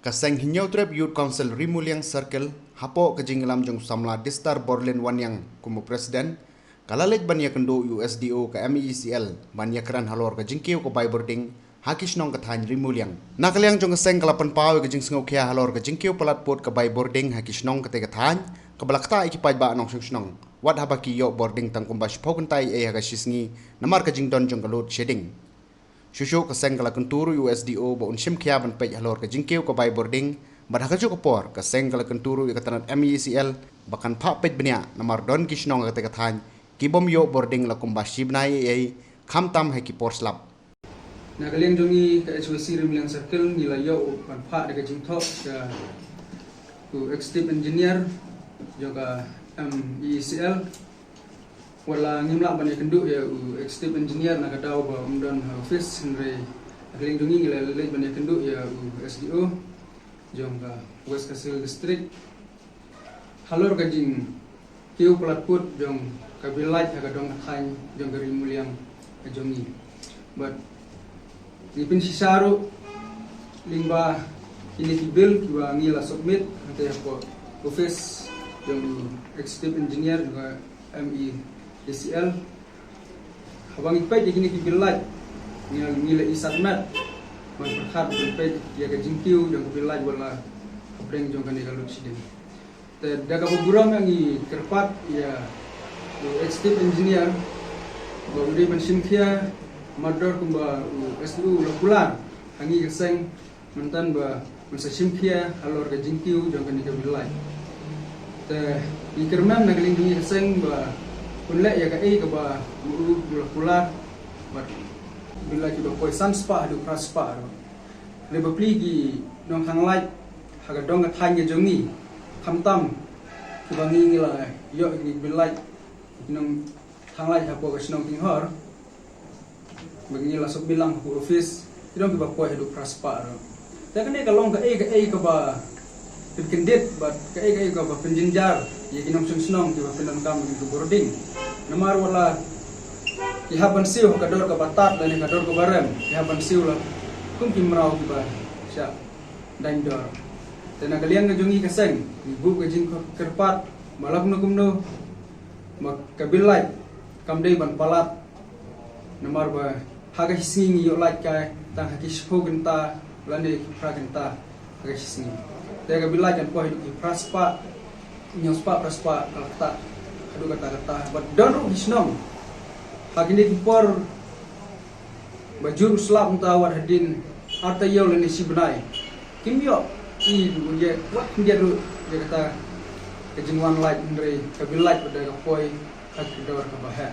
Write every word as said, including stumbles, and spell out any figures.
Ka seng Hynñiewtrep Youth Council Rimuliang Circle, hapoh ka jingïalam jong u samla Distar Borlin Wanniang kum u president, ka la leit ban ïakynduh ïa u S D O ka M E E C L ban ïakren halor ka jingkiew ka bai bording ha ki shnong ka thaiñ Rimuliang. Na ka liang jong ka seng ka la pynpaw ïa ka jingsngewkhia halor ka jingkiew palat pud ka bai bording ha ki shnong katei ka thaiñ, kaba la ktah ïa ki paidbah nongshong shnong, wat haba ki ïoh bording tang kumba shiphew kynta eiei ha ka shi sngi namar ka jingdon jong ka load shedding. Shuh shuh ka seng ka la kyntu ruh ïa u S D O ba un shim khia ban peit halor ka jingkiew ka bai bording, bad ha kajuh ka por ka seng ka la kyntu ruh ïa ka tnat M E E C L ba kan phah peit bniah namar don ki shnong ha katei ka thaiñ ki bym ïoh bording la kumba shi bnai eiei, khamtam ha ki por slap. Na ka liang jong ngi ka H Y C Rimuliang Circle, ngi la ïoh ban phah da ka jingthoh sha u executive engineer jong ka M E E C L. Wat la ngim lah ban ïakynduh ïa u executive engineer na ka daw ba um don ha office, hynrei na ka liang jong ngi ngi la leit ban ïakynduh ïa u S D O jong ka West Khasi Hills District halor ka jingkiew palat pud jong ka bill light ha ka dong ka thaiñ jong ka Rimuliang ka jong ngi. Bad ngi pynshisha ruh lyngba kine ki bill kiba ngi la submit hangtei hapoh office jong u executive engineer jong ka M E E C L. Haba ngi peit ïa kine ki bill light, ngi, ngi la i sat met ban pyrkhat ban peit ïa ka jingkiew jong ka bill light wat la hapdeng jong kane ka load shedding. Te da kaba burom ngi kyrpad ïa u executive engineer ba u dei ban shim khia, namar kumba u S D O u la kular ha ngi ka seng mynta ba un sa shim khia halor ka jingkiew jong kane ka bill light. Te ngi kyrmen na ka liang jong ngi ka seng ba un leh ïa kaei kaba u, u la kular, bad bill light kiba poi san spah haduh phra spah ruh. Hynrei bapli ki nongthang light ha ka dong ka thaiñ ka jong ngi, khamtam kiba ngi, ngi la ïoh ïa ki bill light, ki nongthang light hapoh ka shnong Kinghor ba ngi la submit lang hapoh office, ki don kiba poi haduh phra spah ruh. Te kane ka long kaei kaei kaba pynkyndit bad kaei kaei kaba pynjynjar ïa ki nongshong shnong kiba pyndonkam ïa ka bording. Namar wat la ki hap ban siew ha ka dor kaba tad lane ka dor kaba rem, ki hap ban siew la kum ki mraw kiba shah daiñ dor. Te na ka liang ka jong ngi ka seng, ngi buh ka jingkyrpad ba la kumno kumno ba ka bill light kam dei ban palat, namar ba ha ka shi sngi ngi ïoh light kai tang ha ki shiphew kynta lane ki phra kynta ha ka shi sngi. Te ka bill light kan poi haduh ki phra spah, hynñiew spah, phra spah, ka la ktah haduh katta katta. Bad don ruh ki shnong ha kine ki por ba jur u slap mynta wat hadien ar taïew lane shi bnai, kim ïoh i ruh ïa wat khyndiat ruh ïa kata ka jingwan light, hynrei ka bill light pat da ka poi ha ka dor kaba heh.